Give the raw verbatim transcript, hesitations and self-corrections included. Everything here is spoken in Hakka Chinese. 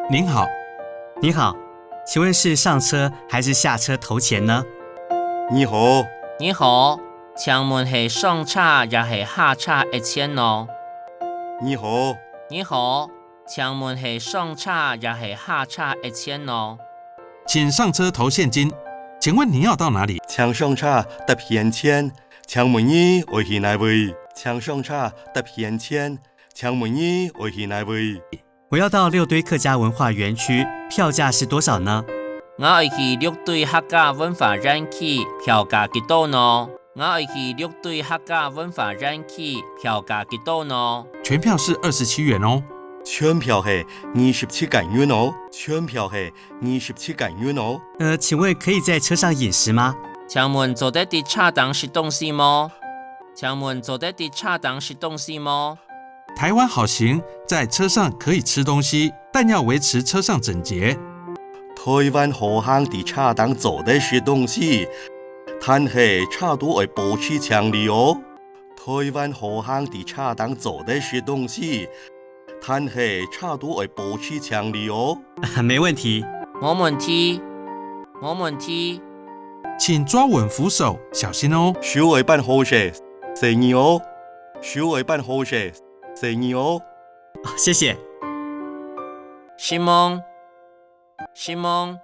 您好，您好，请问是上车还是下车投钱呢？你好，你好，請問係上車也係下車一錢呢？你好，你好，請問係上車也係下車一錢呢？请上车投现金，请问您要到哪里？请上车搭现钱，请问你愛去哪位？请上车搭现钱，请问你愛去哪位？我要到六堆客家文化园区，票价是多少呢？我愛去六堆客家文化園區，票價幾多呢？我愛去六堆客家文化園區，票價幾多呢？全票是二十七元哦。全票係二十七个銀哦。全票係二十七个銀哦。呃，请问可以在车上饮食吗？请問做得在車頂食東西無？请問做得在車頂食東西無？台湾好行在车上可以吃东西，但要维持车上整洁。台湾好行在車頂做得食東西，但係車肚愛保持淨俐哦。台湾好行在車頂做得食東西，但係車肚愛保持淨俐哦。没问题。無問題，無問題。请抓稳扶手，小心哦。手愛扳好勢，細義哦。手愛扳好勢，細義哦。谢谢。承蒙，承蒙。